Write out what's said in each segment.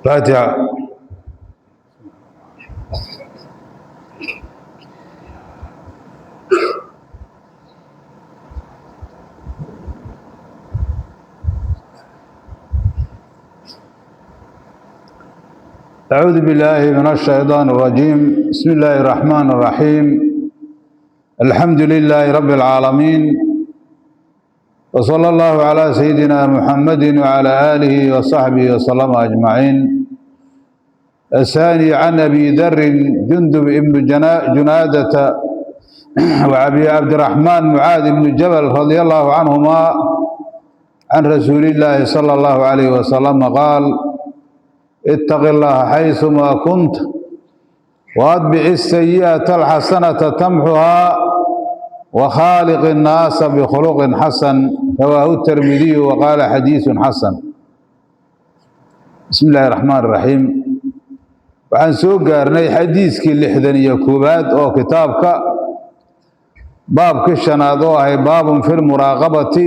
Faatixa. أعوذ بالله من الشيطان الرجيم. بسم الله الرحمن الرحيم. الحمد لله رب العالمين، وصلى الله على سيدنا محمد وعلى آله وصحبه وسلم أجمعين. الثاني: عن أبي ذر جندب بن جنادة وأبي عبد الرحمن معاذ بن جبل رضي الله عنهما عن رسول الله صلى الله عليه وسلم قال: اتق الله حيثما كنت، وأتبع السيئة الحسنة تمحها، وخالق الناس بخلق حسن. رواه الترمذي وقال حديث حسن. بسم الله الرحمن الرحيم. Waxaan soo gaarnay xadiiskii 61aad oo kitaabka, baabkii shanaad oo ahay baabun fi lmuraaqabati,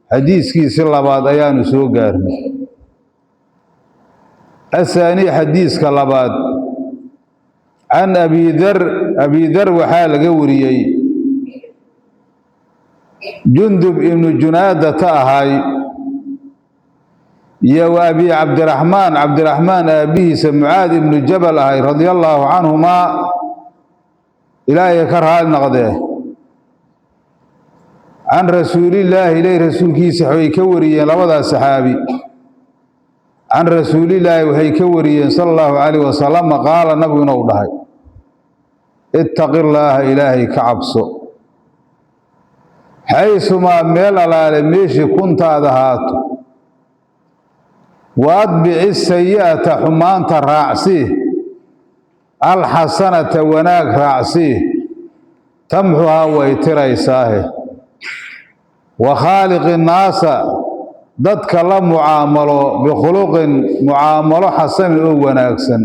xadiiskiisi labaad ayaanu soo gaarnay. Ahaani, xadiiska labaad: can abi dar, abi dar waxaa laga wariyey, Jundub ibnu Junaadata ahay, iyo wa Abi Cabdiraxmaan, Cabdiraxmaan aabbihiisa Mucaad ibnu Jabal ahay, radia allaahu canhumaa, Ilaahay ka raali noqdee, can rasuulillaahi, ilaahi rasuulkiisa waxay ka wariyeen labadaas saxaabi. Can rasuulillaahi waxay ka wariyeen sala allahu calayh wasalama, qaala, nabigu inuu dhahay: ittaqi llaaha, Ilaahay ka cabso, xaysumaa, meel alaale meeshii kuntaad ahaato, wa atbici sayi'ata, xumaanta raacsii, alxasanata, wanaag raacsii, tamxuhaa, way tiraysaahe, wa khaaliqi nnaasa, dadka la mucaamalo, bikhuluqin, mucaamalo, xasanin, oo wanaagsan.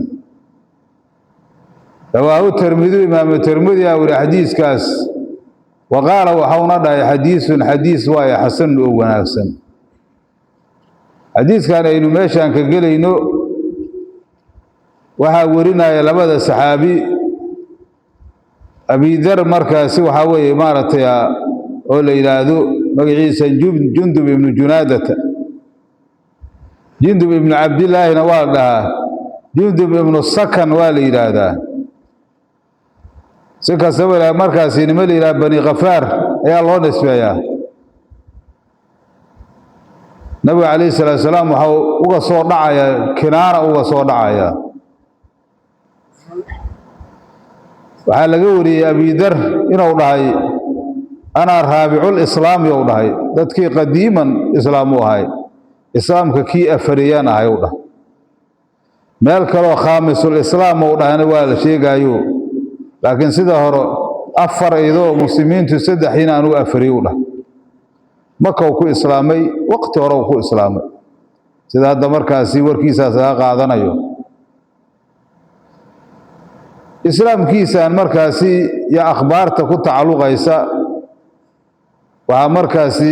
Rawaahu Termidiyu, Imaamu Termidi aa wuri xadiiskaas, wa qaala, waxauna dhahay: xadiisun, xadiis waaye, xasanun, oo wanaagsan. Xadiiskan aynu meeshaan ka gelayno waxaa warinaya labada saxaabi. Abidar markaasi waxaa weeye maaragtay oo la yidhaahdo magaciisa Jundub ibnu Junaadata, Jundub ibnu Cabdillaahina waa la dhahaa, Jundub ibnu Sakan waa la yidhaahdaa. Si kastaba markaasi nima la yidhaha Bani Khafaar ayaa loo nisbeeyaa. Nabiga calayhi salaatu salaam waxau uga soo dhacayaa Kinaana, uga soo dhacayaa. Waxaa laga wariyey Abidar inuu dhahay: anaa raabiculislaami, ou dhahay, dadkii qadiiman islaam u ahay, islaamka kii afariyaan ahay, u dhahay. Meel kaloo khaamisulislaam ou dhahayna waa la sheegaayo, laakiin sida hore afar idoo muslimiintu saddexiina anugu afariye, u dhahay. Makau ku islaamay, waqti hore u ku islaamay, sida hadda markaasi warkiisaas laga qaadanayo. Islaamkiisaan markaasi iyo akhbaarta ku tacalluqaysa waxaa markaasi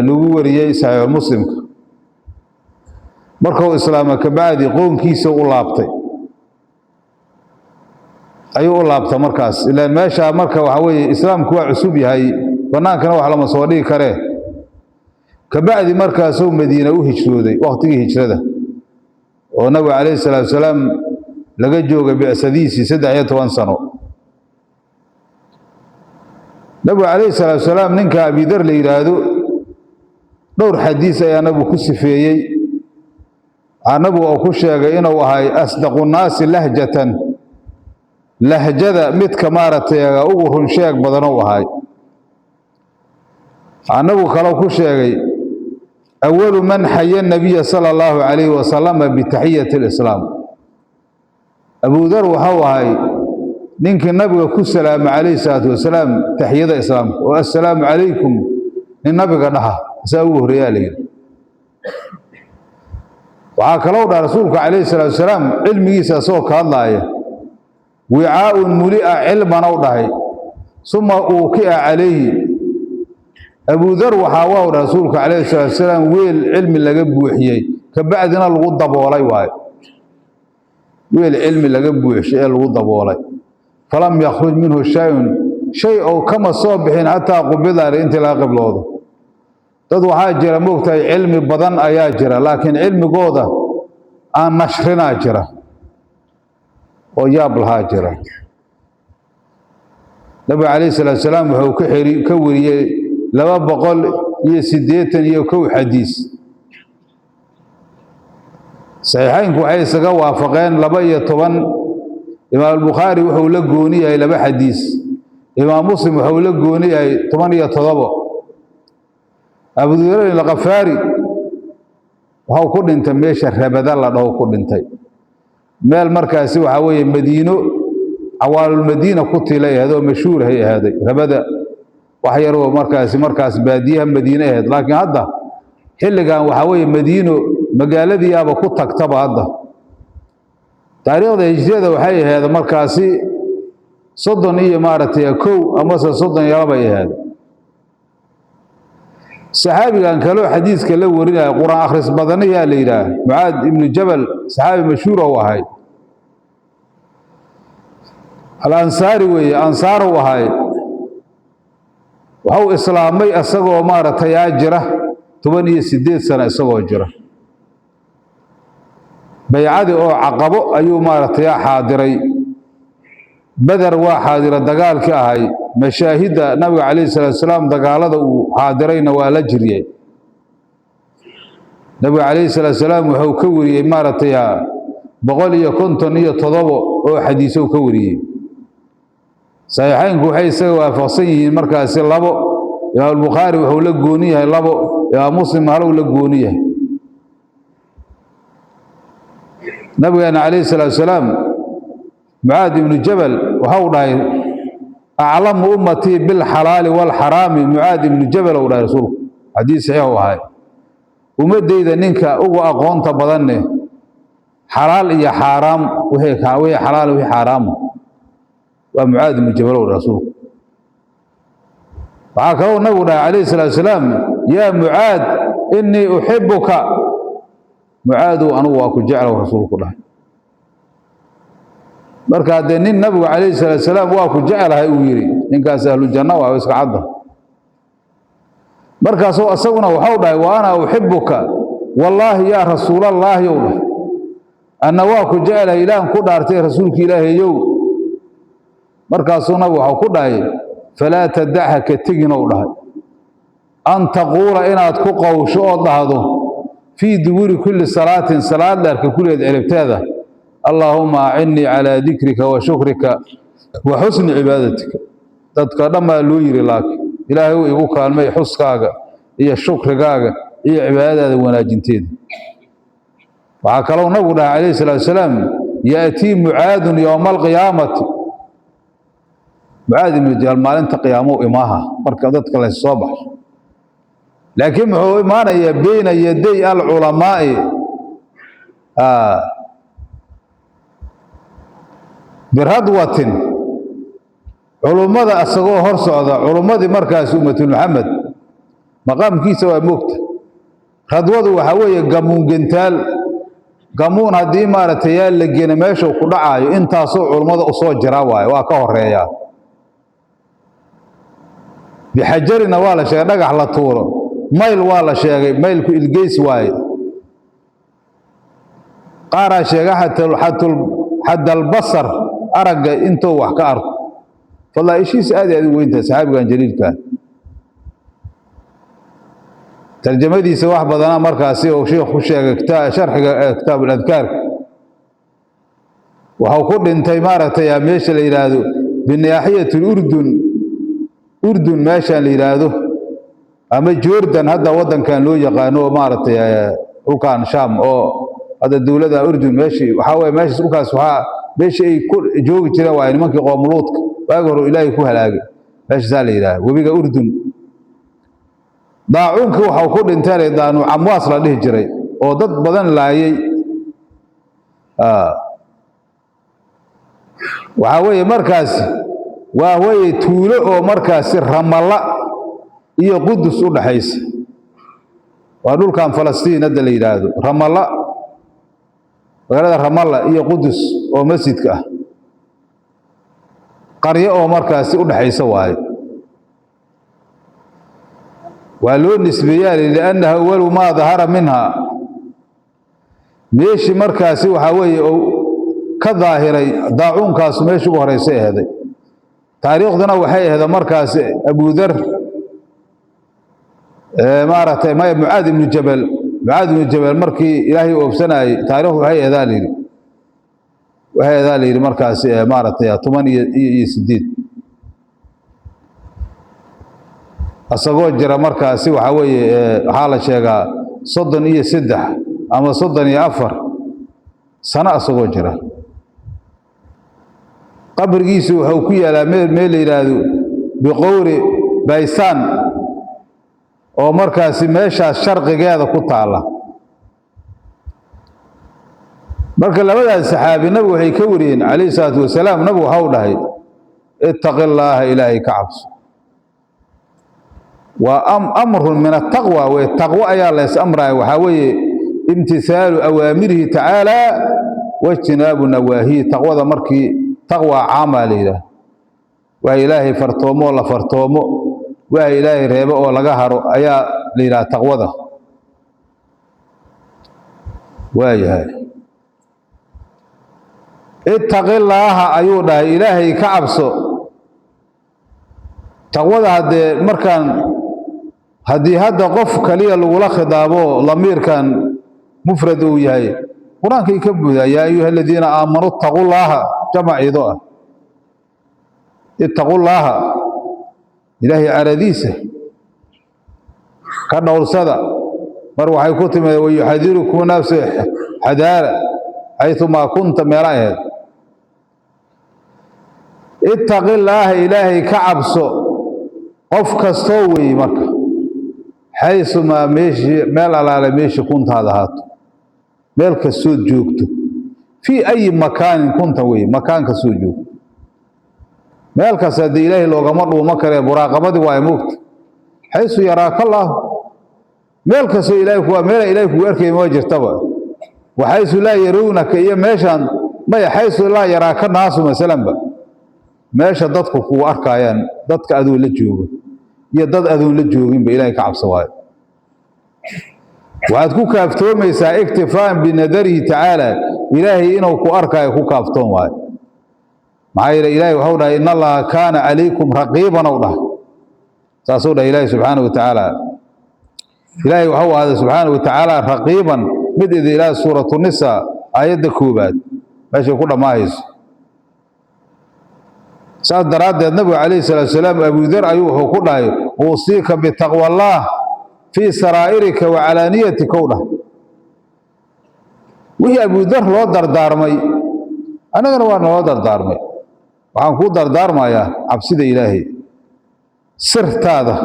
lagu wariyey Saxiixu Muslimka. Markuu islaama kabacdi qoonkiisa u laabtay, ayuu u laabta markaas, ilaan meeshaa marka waxaa weeye islaamku waa cusub yahay, bannaankana wax lama soo dhigi karee. Kabacdi markaasuu Madiina u hijrooday, waqtigii hijrada oo nabiga calayhi salaatu salaam laga joogay bicsadiisii 13 sano. Nabigu calayhi salaatu salaam ninka Abidar la yidhaahdo dhowr xadiis ayaa nabigu ku sifeeyey. Waxaa nabigu uu ku sheegay inuu ahay asdaqu nnaasi lahjatan, lahjada midka maaragtay ugu run sheeg badan u ahay. Waxaa nabigu kaloo ku sheegay awalu man xaya nabiya sala allahu calayhi wasalama bitaxiyati alislaam. Abudar waxau ahay ninkii nabiga ku salaama calayhi salaatu wasalaam taxiyada islaamka, oo assalaamu calaykum nin nabiga dhaha saa ugu horreeyaa la yidhi. Waxaa kaloo dhaha rasuulku calayhi salaatu wasalaam cilmigiisa asagoo ka hadlaaya: wicaa'un muli'a cilman, ou dhahay, suma uuki'a calayhi. Abudar waxaa waa dhaha rasuulku calayhi salaatu wasalaam weel cilmi laga buuxiyey, Kabacdina lagu daboolay waayo, weel cilmi laga buuxshay ee lagu daboolay. Falam yakhruj minhu shayun, shay ou kama soo bixin, xataa qubida, intii laga qibloodo. Dad waxaa jira, moogtahay, cilmi badan ayaa jira, laakiin cilmigooda aan nashrinaa jira oo yaab lahaa jira. Nabiga calayhi salaatu salaam wuxuu ka wariyey 281 xadiis. Saxiixaynku waxay isaga waafaqeen 12. Imaam Albukhaari wuxuu la gooni yahay laba xadiis, Imaam Muslim wuxuu la gooni yahay 17. Abudureyn Alkhafaari waxau ku dhintay meesha Rabada la dhaho ku dhintay, meel markaasi waxaa weeye Madiino, cawaalulmadiina ku tilay ahayd oo mashhuurhay ahaaday. Rabada wax yaroo markaasi baadiyaha Madiine ahayd, laakiin hadda xilligan waxaa weeye Madiino magaaladiiyaaba ku tagtaba. Hadda taariikhda hijriyada waxay ahayd markaasi 30 iyo maaragtay 1 amase 32 ahayd. Saxaabigan kaloo xadiiska la warinaya Qur-aan akhris badanayaa la yidhaah Mucaad ibnu Jabal, saxaabi mashhuur u ahay, Alansaari weeye, ansaaru ahay. Waxuu islaamay isagoo maaragtay aa jira 18 sano isagoo jira. Baycadii oo Caqabo ayuu maaragtay aa xaadiray. Beder waa xaadira, dagaalkii ahay. Mashaahidda nabiga calayhi salaatu salaam dagaalada uu xaadirayna waa la jiriyey. Nabiga calayhi salaatu salaam wuxuu ka wariyey maaragtay 157 oo xadiisow ka wariyey. Saxiixaynku waxay isaga waafaqsan yihiin markaasi labo. Imaam Albukhaari wuxuu la gooni yahay labo, Imaam Muslim halow la gooni yahay. Nabigeena calayhi salaatu salaam Mucaad ibnu Jabal waxau dhahay: "Aclamu ummatii bilxalaali waalxaraami Mucaad ibnu Jabal," ou dhahay rasuulku. Xadiis saxiix u ahay. Ummaddayda ninka ugu aqoonta badanne xalaal iyo xaaraam, wixii xalaal, wixii xaaraama, waa Mucaad ibnu Jabal, ou dhahay rasuulku. Waxaa kaloo nabigu dhahay calayhi salaatu salaam: "Yaa Mucaad, innii uxibuka." Mucaadow, anugu waa ku jeclow, rasuulku dhahay. Marka haddee nin nabigu calayhi salaatu salaam waa ku jecelahay uu yidhi, ninkaas ahlu janno waa, iska cadda. Markaasuu isaguna waxau dhahay: "Wa ana uxibuka wallaahi, yaa rasuulallaahi," ou dhahay. "Anna waa ku jecelahay, Ilaahan ku dhaartay, rasuulka Ilaahayow." Markaasuu nabigu waxau ku dhahay: "Falaa tadacha, ka tegin," ou dhahay, "an taquula, inaad ku qowsho ood dhahdo, fii duburi kulli salaatin, salaad dheerka kulligeed ciribteeda: Allaahuma acinnii calaa dikrika wa shukrika wa xusni cibaadatika." Dadka dhammaa loo yiri, laakiin Ilaahay uu igu kaalmay xuskaaga iyo shukrigaaga iyo cibaadadaada wanaajinteeda. Waxaa kaloo nabigu dhahay calayhi salaatu wasalaam: "Ya'tii Mucaadun yowma alqiyaamati." Mucaad ibnu Jabal maalinta qiyaamo imaaha, marka dadka lays soo baxo, laakiin muxuu imaanayaa? Beyna yaday alculamaa'i biradwatin, culummada isagoo hor socda, culummadii markaas ummatul Maxamed. Maqaamkiisa waa moogta. Radwadu waxaa weeye gamuun, gentaal gamuun haddii maaragtay yaa la gena meeshuu ku dhacaayo, intaasoo culummada usoo jira waaye, waa ka horeeyaa. Bixajarina waa la sheegay, dhagax la tuuro. Mayl waa la sheegay, maylku ilgeys waaye. Qaaraa sheega xaddalbasar, aragga intuu wax ka arko. Fadlaa ishiisa aad iyo aad u weyntahay saxaabigan jaliilkaa. Tarjamadiisa wax badanaa markaasi uu sheikhu ku sheegay sharxiga kitaabuladkaarka. Waxau ku dhintay maaragtay meesha la yidhaahdo binaaxiyat lurdun, Urdun meeshaan la yidhaahdo, ama Jordan hadda waddankan loo yaqaano, oo maaragtay dhulkan Shaam oo hadda dowladda Urdun. Meeshii waxaa waye meeshaas, dhulkaas waxaa meeshii ay ku joogi jireen waa nimankii qoomuluudka waagi hore Ilaahay ku halaagay, meeshaasaa la yidhahda webiga Urdun. Daacuunkii waxau ku dhinteen daanu Camwaas la dhihi jiray oo dad badan laayay. Waxaa weeye markaasi waa weye tuulo oo markaasi Ramalla iyo Qudus u dhaxaysa. Waa dhulkan Falastiin hadda la yidhaahdo, Ramalla, magaalada Ramalla iyo Qudus oo masjidka ah, qaryo oo markaasi u dhexaysa waaye. Waa loo nisbeeyaa liannahu awalu maa dahara minha, meeshii markaasi waxaa weeye uu ka daahiray daacuunkaasu meeshii ugu horeysay aheeday. Taariikhduna waxay aheeda markaasi Abudar maaragtay maya Mucaad ibnu Jabal, Mucaad ibnu Jabal markii Ilaahay oobsanaayey taarikhdu waxay aheedaa la yidhi, waxay aheedaa la yidhi markaasi maaragtay 18 isagoo jira markaasi waxaa weeye, waxaa la sheegaa 33 ama 34 sano isagoo jira. Qabrigiisu wuxuu ku yaalaa meel la yidhaahdo biqowri Baysaan oo markaasi meeshaas sharqigeeda ku taalla. Marka labadaas saxaabi nabigu waxay ka wariyeen calayhi salaatu wasalaam, nabigu waxau dhahay ittaqi illaaha, ilaahay ka cabso. Waa amrun min ataqwa, wey taqwo ayaa la ys amraya. Waxaa weeye imtisaalu awaamirihi tacaala waijtinaabu nawaahihi. Taqwada markii taqwa caamaa la yidhaah, waa ilaahay fartoomo oo la fartoomo, waa ilaahay reebo oo laga haro ayaa la yidhaha taqwada. Waayahay, ittaqi llaaha ayuu dhahay, ilaahay ka cabso. Taqwada haddee markaan haddii hadda qof kaliya lagula khidaabo lamiirkan mufrad uu yahay, qur-aankay ka buudaa yaa ayuha aladiina aamanuu ittaqu llaaha, jamaciido ah ittaqu llaaha, ilaahay caradiisa ka dhowrsada. Mar waxay ku timid wayuxadirukum nafsa xadaara xayumaa kunta, meela aheed. Ittaqi llaaha, ilaahay ka cabso qof kastoo weeye. Marka xaysumaa meeshii, meel alaale meeshii kuntaad ahaato, meel kastood joogto, fii ayi makaanin kunta weye, makaan kastoo joogto, meel kas haddii ilaahay loogama dhuumo karee muraaqabadii waaye moogta. Xaysu yaraaka allaahu, meel kastoo ilahay kuwa meela ilahay kugu arkaya ma jirtaba. Wa xaysu laa yarownaka, iyo meeshaan maya xaysu laa yaraaka naasu, masalanba meesha dadku kugu arkaayaan, dadka adoo la jooga iyo dad adoon la jooginba ilahay ka cabso waayo. Waxaad ku kaaftoomaysaa iktifaaan binadarihi tacaala, ilaahay inuu ku arkaayo ku kaaftoon waayo. Maxaa yeele ilahay waxau dhahay in allaha kaana calaykum raqiiban ou dhahay, saasuu dhahay ilaahay subxaana wa tacaala. Ilaahay waxau ahaaday subxaana wa tacaala raqiiban mid idi ilaa suuratu nisa aayadda 1aad meeshay ku dhammaahayso. Saas daraaddeed nabigu calayhi salaatu salaam Abudar ayuu wuxuu ku dhahay uusiika bitaqwa allaah fii saraa'irika wa calaaniyatika u dhahay. Wixii Abudar loo dardaarmay annagana waa naloo dardaarmay. Waxaan kuu dardaarmayaa cabsida ilaahay sirtaada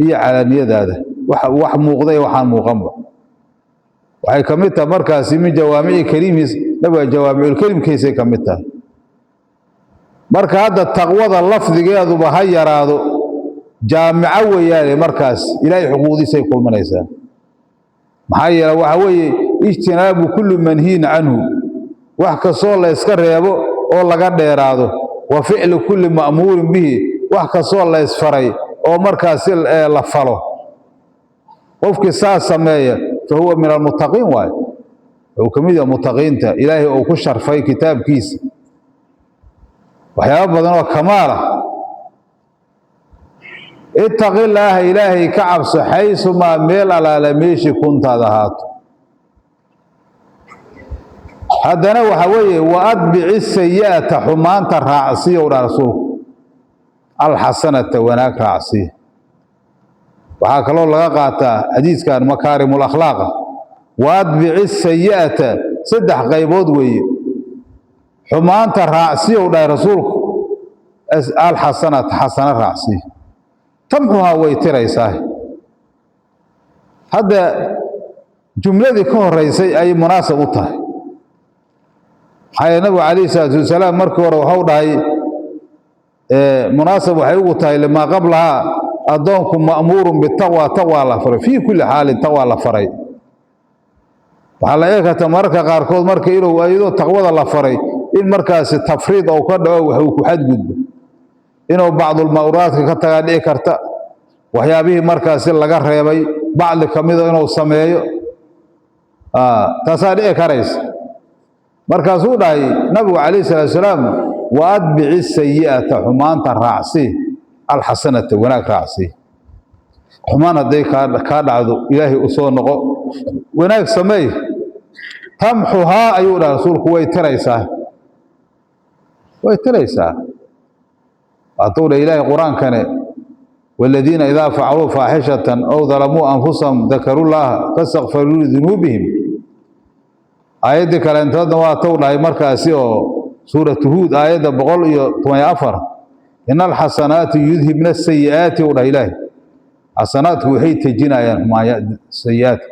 iyo calaaniyadaada, wax muuqda iyo waxaan muuqanba. Waxay ka mid tahay markaasi min jawaamici kaliimiis, nabiga jawaamiculkelimkiisay ka mid tahay. Marka hadda taqwada lafdigeeduba ha yaraado, jaamico weeyaane markaas ilaahay xuquuqdiisay kulmanaysaa. Maxaa yeele waxaa weeye ijtinaabu kulli manhiin canhu, wax kastoo la yska reebo oo laga dheeraado, wa ficlu kulli ma'muurin bihi, wax kastoo la ysfaray oo markaasi la falo. Qofkii saas sameeya fa huwa min almuttaqiin waayo, wuxuu ka mid yahay muttaqiinta ilaahay uu ku sharfay kitaabkiisa waxyaaba badan oo kamaala. Ittaqi llaaha, ilaahay ka cabso, xaysumaa meel alaale meeshii kuntaad ahaato. Haddana waxa weeye wa adbici sayi'ata, xumaanta raacsiyow dha rasuulku, alxasanata wanaag raacsiya. Waxaa kaloo laga qaataa xadiiskan makaarimul akhlaaqa. Wa adbici sayi'ata saddex qaybood weeye, xumaanta raacsiyow dhahay rasuulku, alxasanata xasana raacsiya, tamxuhaa way tiraysaa. Hadda jumladii ka horeysay ayay munaasab u tahay. Maxaa yeele nabigu calayhi salaatu wasalaam markii hore waxau dhahay munaasab waxay ugu tahay limaa qablahaa Addoonku ma'muurun bitaqwa, taqwaa la faray fii kulli xaalin, taqwaa la faray. Waxaa la eegi karta mararka qaarkood marka inuu iyadoo taqwada la faray in markaasi tafriid ou ka dhaco, wax uu ku xadgudbo, inuu bacdulma'uraadka ka tagaa dhici karta, waxyaabihii markaasi laga reebay bacdi ka mida inuu sameeyo, taasaa dhici karaysa. Markaasuu dhahay nabigu calayhi salaatu salaam: wa atbici sayi'ata, xumaanta raacsi, alxasanata, wanaag raacsi. Xumaan hadday kaa dhacdo, Ilaahay u soo noqo, wanaag sameey. Tamxuhaa, ayuu dhaha rasuulku, way tiraysaa, way tiraysaa. Waatuu dhah Ilaahay qur-aankane: waaladiina idaa facaluu faaxishatan aw dalamuu anfusahum dakaruu llaaha fastakfaruu lidunuubihim. Aayaddii kaleentoodna waa tou dhahay markaasi oo suuratu Huud, aayadda 114: ina alxasanaati yudhibna asayi'aati, u dhahay Ilaahay. Xasanaadku waxay tejinayaan xumaanya, sayi'aadka.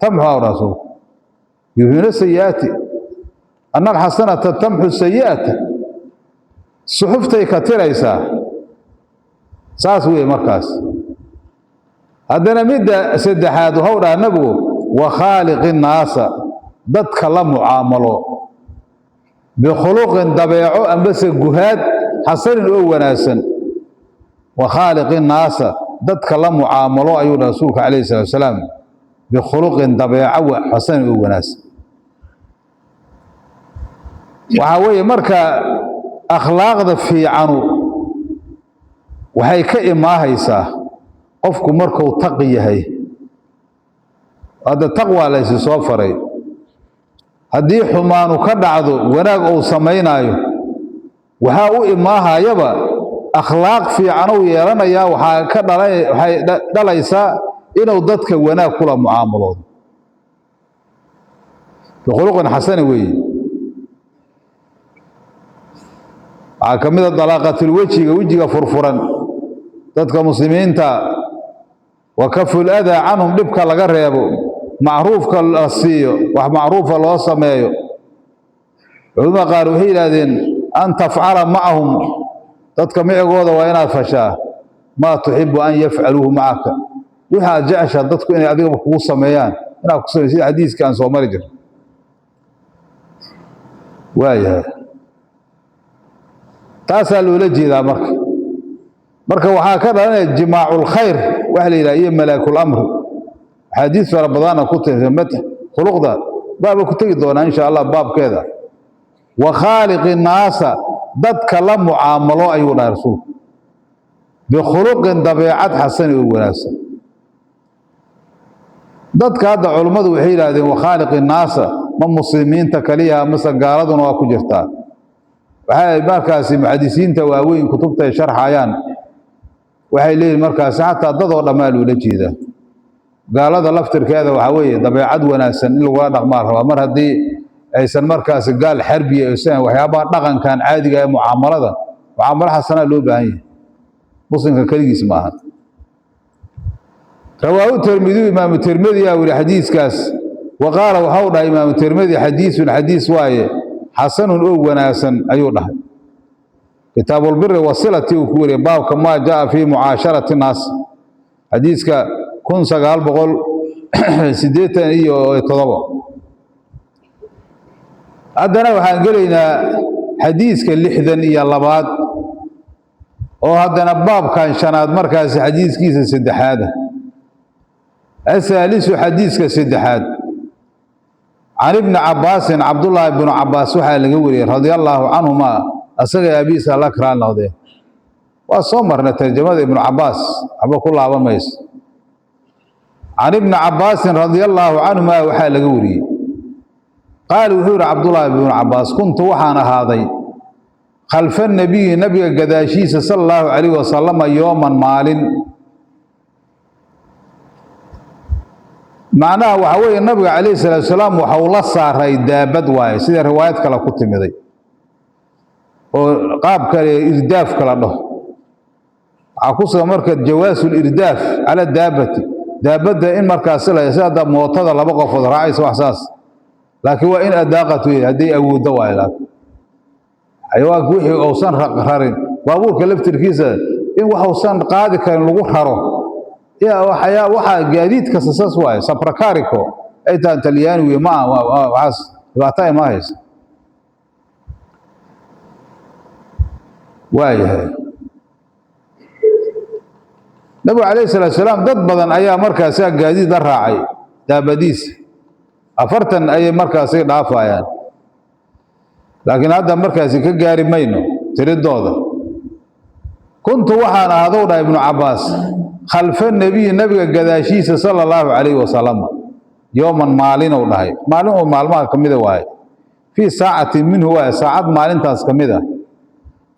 Tamxuhaa, u dhaha rasuulku, yudhibna sayi'aati, ana alxasanata tamxu sayi'ata, suxuftay ka tiraysaa. Saas weeye. Markaas haddana midda saddexaad waxau dhaha nabigu: wa khaaliqi nnaasa, dadka la mucaamalo, bikhuluqin, dabeeco ambase guhaad, xasanin, oo wanaagsan. Wa khaaliqi nnaasa, dadka la mucaamalo, ayuu dhaha rasuulka calayhi salatu wasalaam, bikhuluqin, dabeeco, xasanin, oo wanaagsan. Waxaa weeye marka akhlaaqda fiicanu waxay ka imaahaysaa qofku markuu taqi yahay. Hadda taqwaa laysi soo faray. Haddii xumaanu ka dhacdo, wanaag uu samaynaayo, waxaa u imaahayaba akhlaaq fiican uu yeelanayaa. Waxaa ka dhala, waxay dhalaysaa inuu dadka wanaag kula mucaamaloodo, bikhuluqin xasani weeye. Waxaa ka mid a dalaaqatulwejiga, wejiga furfuran dadka muslimiinta, wa kaful adaa canhum, dhibka laga reebo, macruufka la siiyo, wax macruufa loo sameeyo. Culamada qaar waxay yidhaahdeen: an tafcala macahum, dadka micigooda waa inaad fashaa, maa tuxibu an yafcaluuhu macaka, wixi aad jeceshaa dadku inay adigaba kugu sameeyaan inaad ku samey, sida xadiiska aan soo mari jirno. Waayahay, taasaa loola jeedaa. Marka waxaa ka dhalanaya jimaaculkhayr waxa la yidhaha iyo malaakulamri. Axaadiis fara badanna ku tirsa khuluqda, baaba ku tegi doonaa insha Allah baabkeeda. Wa khaaliqi naasa, dadka la mucaamalo, ayuu dhahay rasuulku, bikhuluqin, dabeecad, xasani, oo wanaagsan. Dadka hadda culummadu waxay yidhahdeen: wa khaaliqi naasa, ma muslimiinta kaliyaha mase gaaladuna waa ku jirtaa? Waxay markaasi muxadisiinta waaweyn kutubta ay sharxayaan waxay leeyihin markaasi xataa dadoo dhammaa loola jeedaa. Gaalada laftirkeeda waxaa weeye dabeecad wanaagsan in lagula dhaqmaa rabaa, mar haddii aysan markaasi gaal xarbiya aysan, waxyaabaha dhaqankan caadiga ee mucaamalada, mucaamalo xasanaa loo baahan yahay, muslimka keligiis ma aha. Rawaahu Tirmidiyu, imaamu Tirmidi yaa wili xadiiskaas. Wa qaala, waxau dhahay imaamu Tirmidi: xadiisun, xadiis waaye, xasanun, oo wanaagsan, ayuu dhahay. Kitaabulbiri wasilati uu ku wariyey, baabka maa jaa fii mucaasharati naas, xadiiska 1987. Haddana waxaan gelaynaa xadiiska 62aad, oo haddana baabkan shanaad markaasi xadiiskiisa saddexaada. Asaalisu, xadiiska saddexaad: can ibni Cabbaasin, Cabdullaahi bnu Cabbaas waxaa laga wariyey, radia allaahu canhumaa, asaga aabihiisa alla karaan noqdeen. Waa soo marnay tarjamada ibnu Cabbaas, waxba ku laaban mayso. Can ibni Cabbaasin radia allaahu canhumaa waxaa laga wariyey, qaal wuxuu yihi Cabdullaahi bnu Cabbaas: kuntu, waxaan ahaaday, khalfa nabiyi, nabiga gadaashiisa, sala allahu calayh wasalama, yooman, maalin. Macnaha waxaa weeye nabiga calayhi salaatu salaam waxau la saaray daabad waaye, sida riwaayad kale ku timiday oo qaab kale irdaafka la dhaho. Waxaa ku sugan marka jawaasu lirdaaf cala daabati, daabadda in markaasi la sida hadda mootada laba qofood raacaysa, wax saas, laakiin waa in adaaqatu yahay, hadday awooddo waaye. Laakiin xayawaanku wixii uusan rarin, baabuurka laftirkiisa In waxuusan qaadi karin lagu raro ya waxyaa waxaa gaadiid kasta saas waaye, sabracarico ay tahan Talyaani wey, ma aha waxaas dhibaato ay ma haysa. Waayahay, nabigu calayhi salaatu salaam dad badan ayaa markaasaa gaadiid la raacay daabadiisa, 40 ayay markaasi dhaafayaan, laakiin hadda markaasi ka gaari mayno tiridooda. Kuntu waxaan ahadow dhahay Ibnu Cabbaas khalfa nebiyi, nabiga gadaashiisa, sala allahu calayhi wasalam, yooman maalinow dhahay, maalin oo maalmaha ka mida waaye, fii saacatin minhu waaye, saacad maalintaas ka mid a.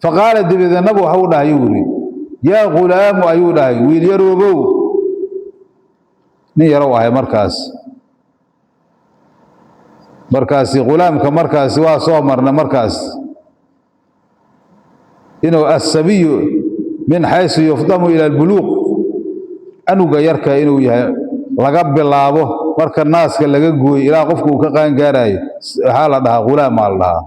Faqaala, dabeedna nabigu waxau dhahay, yuu yidhi: "Yaa ghulaamu," ayuu dhahay, "wiil yaroobow." Nin yarow ahay markaas. Markaasi ghulaamka markaasi waa soo marna markaas inuu asabiyu min xaysu yufdamu ila albuluuq, anuga yarka inuu yahay laga bilaabo marka naaska laga gooyo ilaa qofku uu ka qaangaarayo, waxaa la dhahaa ghulaam aa la dhahaa.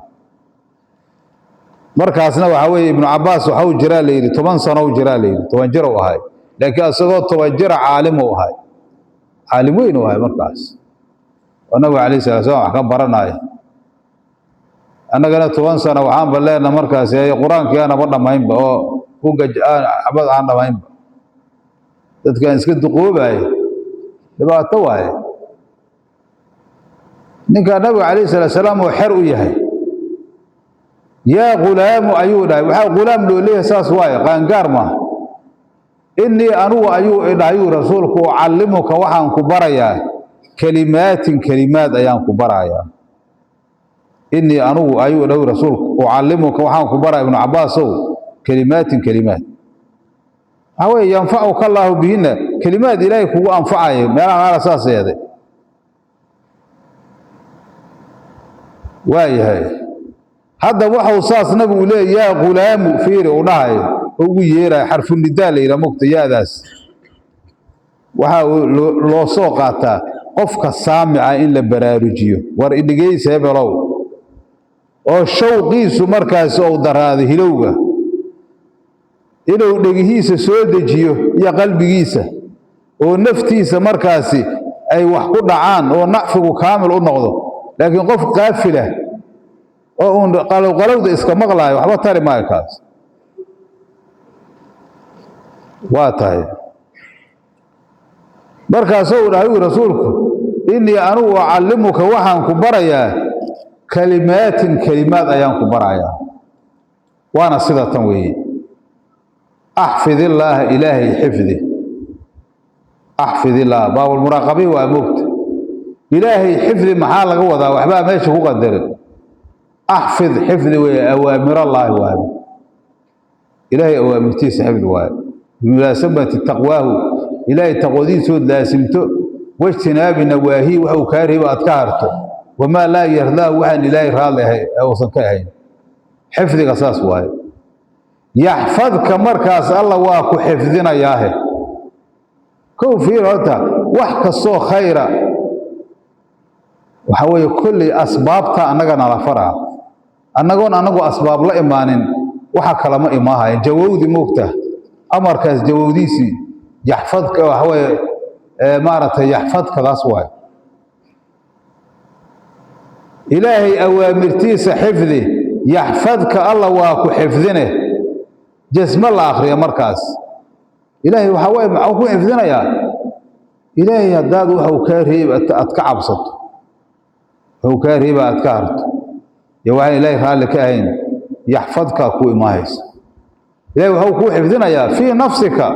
Markaasna waxaa weeye Ibnu Cabbaas waxau jiraa la yidhi 10 sanow jiraa la yidhi, 10 jir u ahay, laakiin isagoo 10 jira caalim uu ahay, caalim weyn uu ahay markaas oo nabiga calayhi salatu slam wax ka baranaayo. Annagana 10 sano waxaanba leenaha markaas qur-aankii aanaba dhammaynba oo buga xabad aan dhammaynba, dadkaan iska duqoobaayo, dhibaato waaye. Ninkaa nabiga calayhi salatu salaam oo xer u yahay, "Yaa ghulaamu," ayuu dhahay. Waxaa ghulaam loo leeyahay saas waaye, qaangaar maaha. "Innii anugu," ayuu idhahayuu rasuulku, "ucallimuka," waxaan ku barayaa, "kalimaatin," kelimaad ayaan ku barayaa. "Innii anugu," ayuu dhahay rasuulku, "ucallimuka," waxaan ku baraya, Ibnu Cabbaasow, "kalimaatin," kelimaad. Waxaa weeye "yanfacuka allaahu bihinna," kelimaad ilaahay kugu anfacayo. Meelaha qaara saas yeeday. Waayahay, hadda waxau saas nabigu leeya "yaa ghulaamu," fiiri uu dhahayo oo ugu yeerayo, xarfunidaa la yidhaha mugta yaadaas waxaa loo soo qaataa qofka saamica in la baraarujiyo, war idhegeysa hebelow, oo shawqiisu markaasi ou daraado hilowga inuu dhegihiisa soo dejiyo iyo qalbigiisa oo naftiisa markaasi ay wax ku dhacaan oo nacfigu kaamil u noqdo. Laakiin qof qaafilah oo uun qalowqalowda iska maqlaayo waxba tari maayo kaas. Waa tahay, markaasuu dhahay rasuulku: "Innii anugu ucallimuka," waxaan ku barayaa, "kalimaatin," kelimaad ayaan ku barayaa, waana sida tan weeye: "Axfid illaaha," ilaahay xifdi. Axfid illaah baabulmuraaqabihi waa moogta. Ilaahay xifdi maxaa laga wadaa? Waxbaa meesha ku qadaran. Axfid xifdi weeye awaamirallaahi waaye, ilaahay awaamirtiisa xifdi waaye, bimulaasamati taqwaahu, ilaahay taqwadiisood laasimto, wajtinaabi nawaahi, wax uu kaa reebo aad ka harto, wamaa laa yardaahu, waxaan ilaahay raalli ahay uusan ka ahayn. Xifdiga saas waaye. "Yaxfadka," markaas alla waa ku xifdinayaahe. Kow fiir horta, wax kastoo khayra waxaa weeye kolley asbaabta annaga nala faraa, annagoon annagu asbaab la imaanin waxa kalama imaahayan. Jawowdi moogta amarkaas jawowdiisii yaxfadka waxa weeye maaragtay yaxfadkadaas waaye. Ilaahay awaamirtiisa xifdi, yaxfadka alla waa ku xifdine. Jasmo la akriya markaas ilaahay waxaa waaye maxuu ku xifdinayaa? Ilaahay haddaad waxuu kaa reeb aad ka cabsato, wuxuu kaa reeba aad ka harto iyo waxaan ilaahay raalli ka ahayn, yaxfadkaa kuu imaahaysa. Ilahay waxuu kuu xifdinayaa fii nafsika,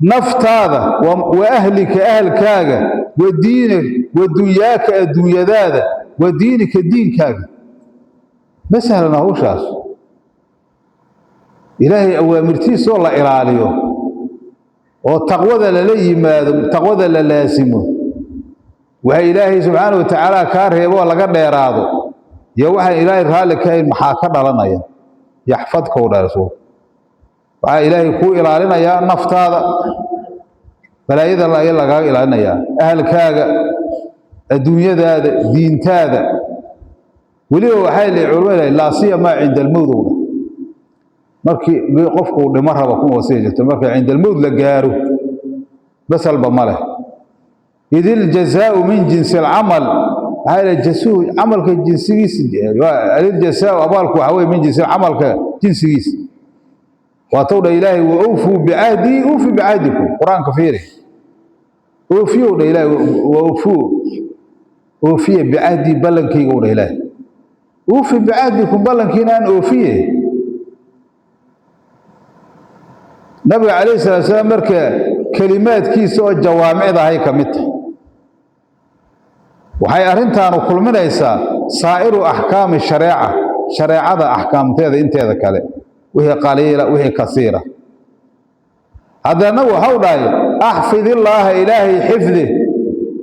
naftaada, wa ahlika, ahalkaaga, wa diinik, wa dunyaaka, adduunyadaada, wa diinika, diinkaaga. Ma sahlana hawshaas. Ilaahay awaamirtiisoo la ilaaliyo oo taqwada lala yimaado, taqwada la laasimo, waxa ilaahay subxaana wa tacaala kaa reebo oo laga dheeraado iyo waxaan ilaahay raalli ka hayn, maxaa ka dhalanaya? Yaxfadka u dhahay rasuulku, waxaa ilaahay kuu ilaalinayaa naftaada, balaayada ayaa lagaaga ilaalinayaa, ahalkaaga, adduunyadaada, diintaada. Weliba waxay li culimada laa siyamaa cinda almowd ow dhah. Markii qofku uu dhimo raba kuma wasiya jirto, marka cinda almowt la gaaro basalba ma leh. Id iljazaau min jinsi alcamal, maxaa yeele jasuhu camalka jinsigiisa, aliljazaau abaalku waxaa weye min jinsi camalka jinsigiisa. Waatow dha Ilaahay: "Wa awfuu bicahdii uufi bicahdikum." Qur-aanka fiiri, oofiyow dha Ilaahay, "Wa awfuu", oofiye, "bicahdii", ballankayga u dha Ilaahay, "uufi bicahdikum", ballankiina aan oofiye. Nabiga calayhi salatu salaam marka kelimaadkiisa oo jawaamicda ahay ka mid tahay, waxay arrintaanu kulminaysaa saa'iru axkaami shareeca, shareecada axkaamteeda inteeda kale, wixii qaliila, wixii kasiira. Haddana waxau dhahay: "Axfid illaaha", Ilaahay xifdi.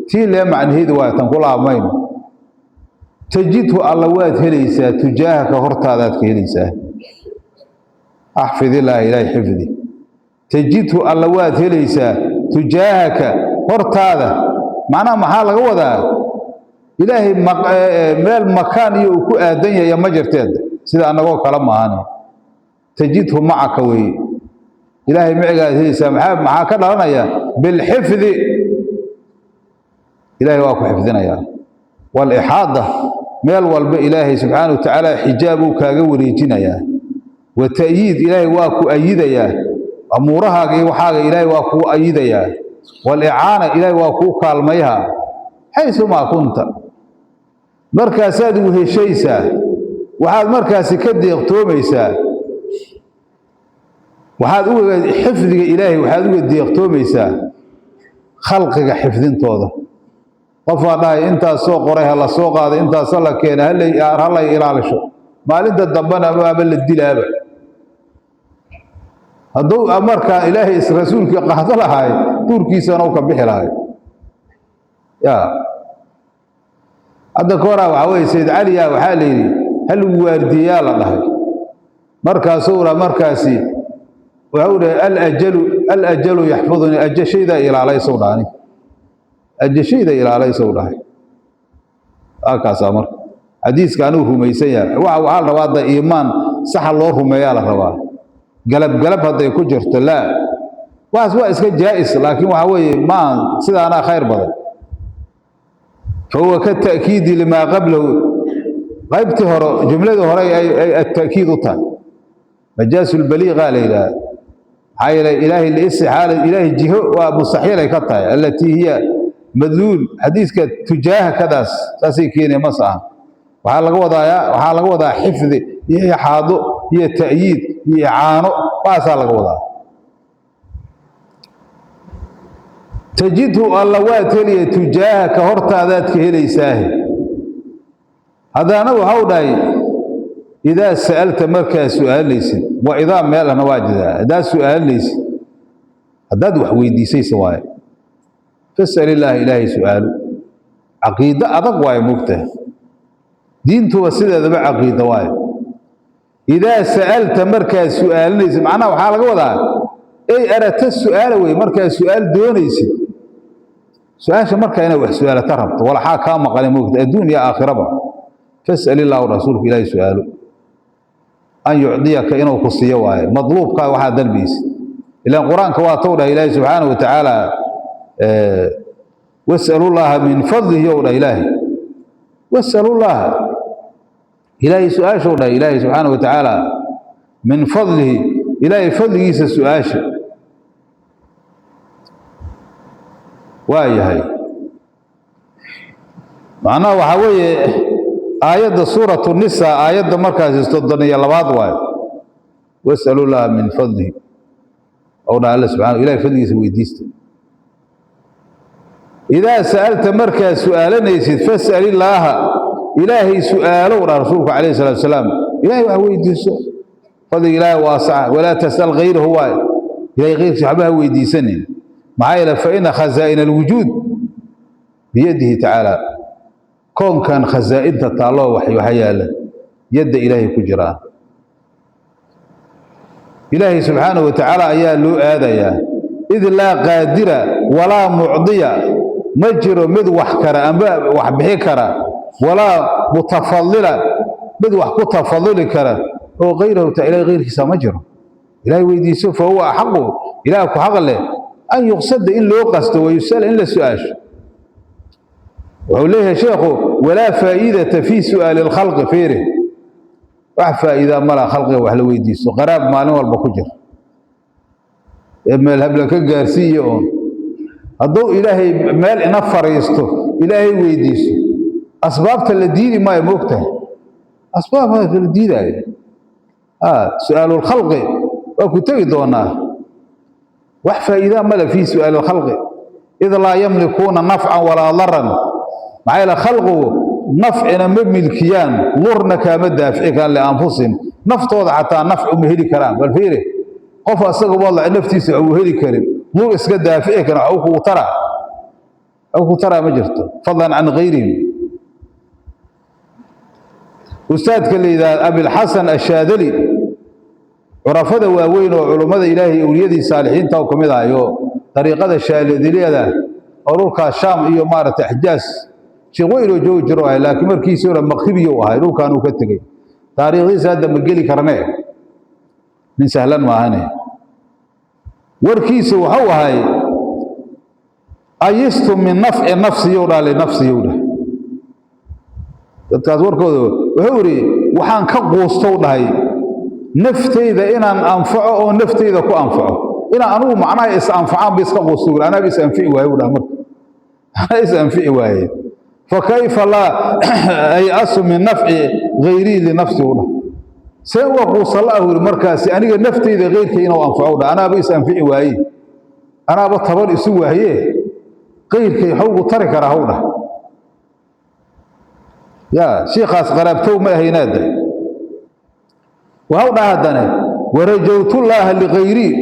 Tii lee macnaheedu waa tan ku laabmayno. "Tajidhu", Alla waad helaysaa, "tujaahaka", hortaadaad ka helaysaa. "Axfid illaaha", Ilaahay xifdi, "tajidhu", Alla waad helaysaa, "tujaahaka", hortaada. Macnaha maxaa laga wadaa? Ilaahay meel makaan iyo uu ku aadan yahay ma jirteeda, sida annagoo kale maahane. "Tajidhu macaka" weeye, Ilaahay micigaad helaysaa. Maxaa ka dhalanaya? Bilxifdi, Ilaahay waa ku xifdinayaa. Waalixaada, meel walba Ilaahay subxaana wa tacaala xijaab uu kaaga wareejinayaa. Wa ta'yiid, Ilaahay waa ku ayidayaa. Amuurahaaga iyo waxaaga Ilaahay waa kuu ayidayaa. Waalicaana, Ilaahay waa kuu kaalmayha. Xaysumaa kunta, markaasaad weheshaysaa, waxaad markaasi ka deeqtoomaysaa, waxaad uga xifdiga Ilaahay waxaad uga deeqtoomaysaa khalqiga xifdintooda. Qofaa dhahay: "Intaas soo qoray ha la soo qaaday, intaasa la keenay, halay ilaalisho." Maalinta dambena waaba la dilaaba. Hadduu markaa Ilaahay rasuulkii qaado lahaay, duurkiisana u ka bixi lahay. Ya hadda ka horaa waxaa weye Sayid Caliya waxaa la yidhi: "Ha lagu waardiyeyaa," la dhahay. Markaasuu raa, markaasi waxau dhahay: "Alajalu, alajalu yaxfidunii." Ajashaydaa ilaalaysow dhahani, ajashayda ilaalaysow dhahay. Halkaasaa marka xadiiska anuu rumaysan yahay. Waxaa la rabaa hadda iimaan saxa loo rumeeyaa la rabaa. Galab galab hadday ku jirto, laa, waxaas waa iska jaa'is, laakiin waxaa weeye maaha sidaanaa khayr badan. Fahuwa kata'kiidi limaa qablahu, qaybtii hore, jumladii hore ay atta'kiid u tahay. Majaasulbaliiqaa la yidhaha. Maxaa yeelay Ilaahay liistixaala, Ilaahay jiho waa mustaxiil ay ka tahay, allatii hiya madluul xadiiska tujaahakadaas saasay keenaya. Mas aha, waxaa laga wadaa xifdi iyo ixaado iyo ta'yiid iyo icaano, waxaasaa laga wadaa. "Tajidhu", Alla waad helaya, "tujaahaka", hortaadaad ka helaysaahe. Haddana waxau dhahay: "Idaa sa'alta", markaa su'aalaysid, wa idaa meel ahna waa jiraa. Haddaad su'aalaysid, haddaad wax weydiisaysa waaye, "fas'al illaaha", Ilaahay su'aalo. Caqiido adag waaye, moogtaha diintuba sideedaba caqiida waaye. "Idaa sa'alta", markaad su'aalinaysid, macnaha waxaa laga wadaa ey arata su'aala wey, markaad su'aal doonaysid, su-aasha markaa inaad wax su'aalata rabto, walaxaa kaa maqane, moogta, adduun iyo aakhiraba, "fas'al illaahu", rasuulku Ilaahay su'aalo, "an yucdiyaka", inuu ku siiyo waaye, madluubkaa waxaa dalbaysid. Ilaan qur-aanka waa tow dhah Ilaahay subxaana wa tacaala: "Was'alullaaha min fadlihi" yow dhah Ilaahay. "Was'alullaaha", Ilaahay su-aashow dhahay Ilaahay subxaana wa tacaala, "min fadlihi", Ilaahay fadligiisa su-aasha waa yahay. Macnaha waxaa weeye aayadda suuratu nisa, aayadda markaasi 32aad waayo. "Was'alullaha min fadlihi" ow dha Alla subxana, Ilahay fadligiisa weydiista. "Idaa sa'alta", markaad su'aalanaysid, "fas'al illaaha", Ilaahay su'aalow dha rasuulku calayhi salatu wasalaam. Ilahay wax weydiiso, fadliga Ilaahay waasaca. "Walaa tas'al gayrahu" waaye, Ilahay keyrkiisa waxba ha weydiisanin. Maxaa yeele fa ina khazaa'ina alwujuud biyadihi tacaala, koonkan khazaa'inta taalloo waxa yaala yadda Ilaahay ku jiraan. Ilaahay subxaanahu wa tacaala ayaa loo aadayaa. Id laa qaadira walaa mucdiya, ma jiro mid wax kara amba wax bixi kara, walaa mutafadila, mid wax ku tafaduli kara oo kayrahu ta, Ilahay keyrkiisa ma jiro. Ilaahay weydiiso, fa huwa axaqu, ilaah ku xaq leh an yuqsada, in loo qasto, wayusala, in la su-aasho. Wuxuu leeyahay sheekhu: walaa faa'iidata fii su'aali alkhalqi. Fiiri, wax faa'iidaa ma laha khalqiga wax la weydiisto. Qaraab maalin walba ku jira ee meel habla ka gaarsiiya oon hadduu Ilaahay meel ina fariisto, Ilaahay weydiiso, asbaabta la diidi maayo. Moogtahay, asbaabta la diidaayo su'aalulkhalqi waa ku tegi doonaa. Wax faa'iidaa male fii su'aali alkhalqi, id laa yamlikuuna nafcan walaa daran. Maxaa yeele, khalqigu nafcina ma milkiyaan, lurna kaama daafici karaan lianfusihim, naftooda xataa nafci uma heli karaan. Bal fiiri, qof asaga walac naftiisa uu heli karin, lur iska daafici karin, wax kugu taraa, wax ku taraa ma jirto, fadlan can gayrihim. Ustaadka la yidhaahda Abilxasan Ashaadali, curafada waaweyn oo culummada Ilaahay, owliyadii saalixiinta u ka mid ahayo, dariiqada shaaladiliyada oo dhulkaas Shaam iyo maaragtay Xjaas sheekh weyn oo joogi jiro ahay, laakiin markiisii hore maqribiyu ahay, dhulkan uu ka tegey. Taariikhdiisa hadda ma geli karnee, nin sahlan maahane. Warkiisu waxau ahay: ayistu min nafci nafsiyow dhaa linafsiyow dhah. Dadkaas warkooda wuxuu idhi: waxaan ka quustow dhahay naftayda inaan anfaco oo naftayda ku anfaco, inaan anugu macnaha is anfacaan ba iska quusto, anaaba is anfici waaye u dhaha. Marka anaa is anfici waaye, fa kayfa laa ayasu min nafci gayrii linafsi u dhah? See uga quusalla ah uri markaasi aniga naftayda keyrkay inuu anfaco dhah? Anaaba is anfici waaye, anaaba tabar isu waaye, keyrkay xawgu tari karaa haw dhah. Yaa shiikaas qaraabtow ma ahaynaada. Waxau dhaha haddane: warajawtullaaha ligayrii,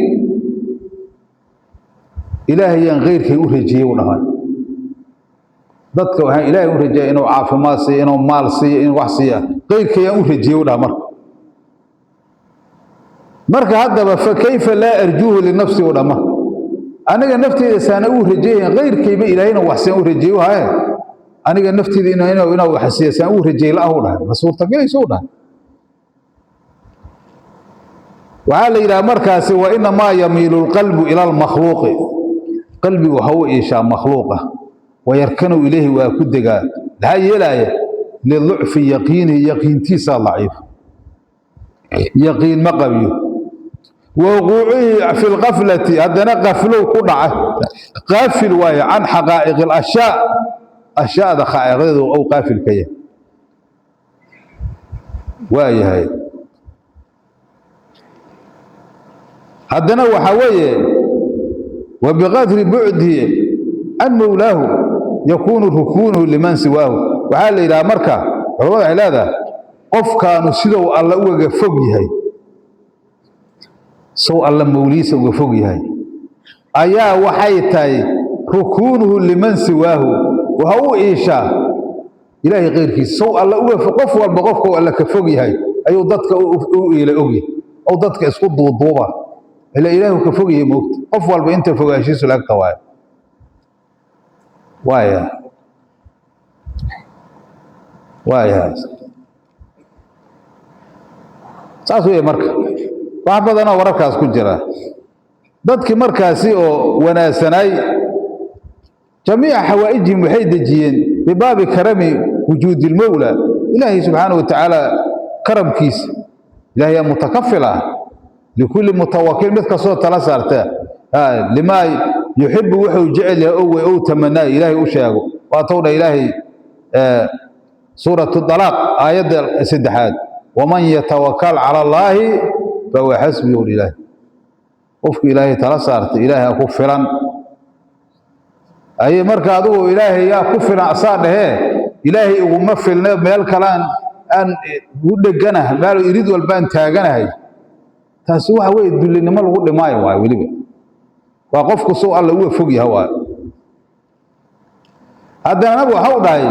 Ilaahayaan keyrkay u rajiyey u dhahay. Dadka waxaan Ilaahay u rajeyay inuu caafimaad siiyo, inuu maal siiyo, inuu wax siiya, keyrkayaan u rajiyey u dhaha. Marka haddaba fa kayfa laa arjuuhu linafsi u dhaha? Marka aniga nafteyda saana u rajeeyayn keyrkayba Ilaahayna wax saan u rajiyey haye, aniga nafteyda inuu wax siiya saan u rajiyey la-ah u dhahay? Ma suurtagelayso u dhahay. Waxaa la yidhaha markaasi: wa inamaa yamiilu lqalbu ila almakhluuqi, qalbigu waxa u iishaa makhluuqa, wayarkanu ilayhi, waa ku degaa. Maxaa yeelaya? Liducfi yaqiinihi, yaqiintiisaa daciif, yaqiin ma qabiyo. Wa wuquucihi fi lqaflati, haddana qaflow ku dhaca, qaafil waaye can xaqaa'iqi alashyaa, ashyaada xaqaa'iqdeedu ou qaafil ka yahay waa yahay. Haddana waxaa weeye: wa biqadri bucdihi can mowlaahu yakuunu rukuunuhu liman siwaahu. Waxaa la yidhaha marka culamada waxay leedahay: qofkaanu sidou Alla ugaga fog yahay, sow Alla mowlihiisa uga fog yahay, ayaa waxay tahay rukuunuhu liman siwaahu, waxa u iishaa Ilaahay keyrkiisa. Sow Alla uga, qof walba qofkau Alla ka fog yahay ayuu dadka u iila ogyahay ou dadka isku duuduuba, ila Ilaahu ka fog yahay. Moogta, qof walba inta fogaanshiisu laagta waayo waaya waaya. Saas weeye. Marka wax badanoo wararkaas ku jira, dadkii markaasi oo wanaagsanaay jamiica xawaa'ijihim waxay dejiyeen bibaabi karami wujuudi ilmowla, Ilaahay subxaana wa tacaala karamkiisa. Ilahay yaa mutakafil ah likulli mutawakil, mid kastoo tala saarta, limaa yuxibu, wuxuu jecel yahay ow ow tamanaa Ilaahay u sheego. Waa towdha Ilaahay suuratu Dalaaq aayadda 3aad: waman yatawakal cala Allaahi fahuwa xasbi. Ur Ilaahay, qofku Ilaahay tala saarta, Ilaahay ha ku filan. Aye, marka adigu Ilaahay yaa ku filan asaa dhehee, Ilaahay iguma filne, meel kalean aan u dheganahay, meel irid walbaan taaganahay, taasi waxa weeye dullinimo lagu dhimaayo waayo. Weliba waa qofku sow Alla uga fog yaha waayo. Haddana nabigu waxau dhahay: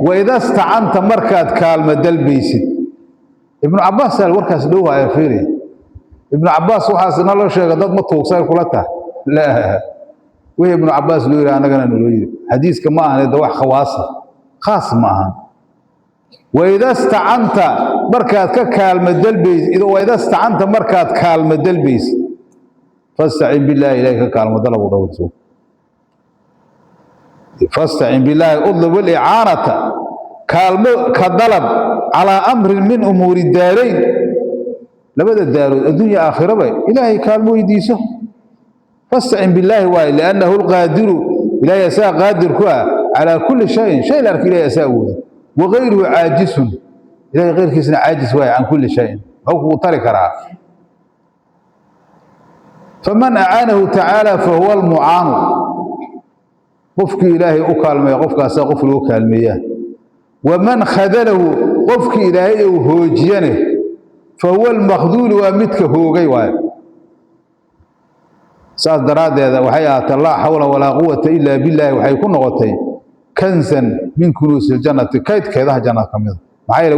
waida stacanta, markaad kaalmo dalbaysid. Ibnu Cabbaas al warkaas dhowhaya. Fiiri, Ibnu Cabbaas waxaas naloo sheega, dad ma tuugsay kula tahay? La wixii Ibnu Cabbaas loo yidhi annagana naloo yidhi. Xadiiska ma ahan de wax khawaasa, khaas ma ahan. Waida stacanta, markaad ka kaalma dalbaysid, waida stacanta, markaad kaalma dalbaysid, fastacin billaahi, ilahay ka kaalmo dalab u dhowrso. Fastacin billaahi, udlub alicaanata, kaalmo ka dalab, calaa amrin min umuuri daarayn, labada daarood, addunya aakhiraba, ilaahay kaalmo weydiiso. Fastacin billaahi waaye, liannahu alqaadiru, ilaahay asaa qaadir ku ah, calaa kulli shayin, shay la arka ilahay asaa awooda, wagayruhu caajisun, ilahay keyrkiisna caajis waaye, can kulli shayin, muxuu kugu tari karaa? Faman acaanahu tacaala fahuwa almucaanu, qofkii ilaahay u kaalmeeya qofkaasaa qof loo kaalmeeyaa. Waman khadalahu, qofkii ilaahay uu hoojiyane, fahuwa almakhduulu, waa midka hoogay waaye. Saas daraaddeeda waxay ahaatee laa xawla walaa quwata ilaa billaahi, waxay ku noqotay kanzan min kunuusi iljannati, kaydkeedaha jannada ka mida. Maxaa yeele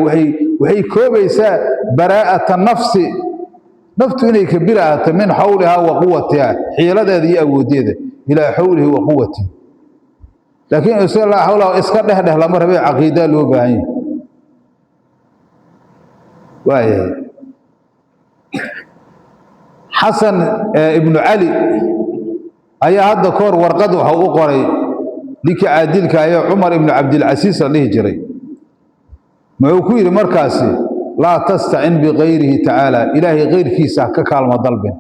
waxay koobaysaa baraa'ata nafsi, naftu inay ka biraato, min xawlihaa wa quwatihaa, xiiladeeda iyo awooddeeda, ilaa xawlihi wa quwatihi. Laakiin iska laa xawla iska dheh dheh lama rabe, caqiidaa loo baahan yahay. Waayahay, Xasan ibnu Cali ayaa hadda ka hor warqad waxau u qoray ninkii caadilka ayaa Cumar ibnu Cabdilcasiis la dhihi jiray. Muxuu ku yidhi markaasi? Laa tastacin bikayrihi tacaala, ilaahay kayrkiisa ha ka kaalmo dalbin.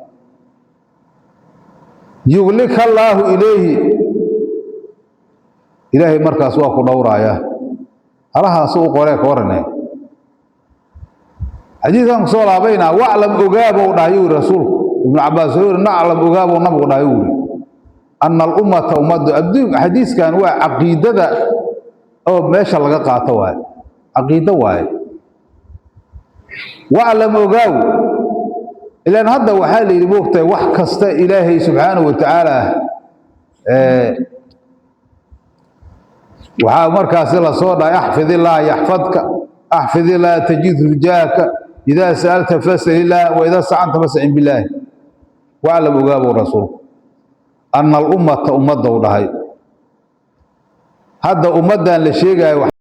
Yuglika allaahu ilayhi, ilaahay markaas waa ku dhowraayaa. Halahaasu u qoree ka warane. Xadiidkan kusoo laabaynaa. Waclam, ogaabow dhahay yuu yidhi rasuulku. Ibnu Cabaas wuxuu yidhi, naclam, ogaabow nabigu dhahay uu yidhi, ana alummata, ummaddu adduun. Xadiiskan waa caqiidada oo meesha laga qaato waaye, caqiido waaye. Waclam, ogaaw, ilaan hadda waxaa la yidhi, moogtahay, wax kasta ilaahay subxaanahu wa tacaala waxaa markaasi lasoo dhahay, axfid illaha yaxfadka, axfid illaha tajid tujaahaka, idaa sa'alta fas'al illaah, wa idaa stacanta fastacin billaahi. Waclam, ogaabow rasuulku, ana alummata, ummadda u dhahay. Hadda ummaddan la sheegaayo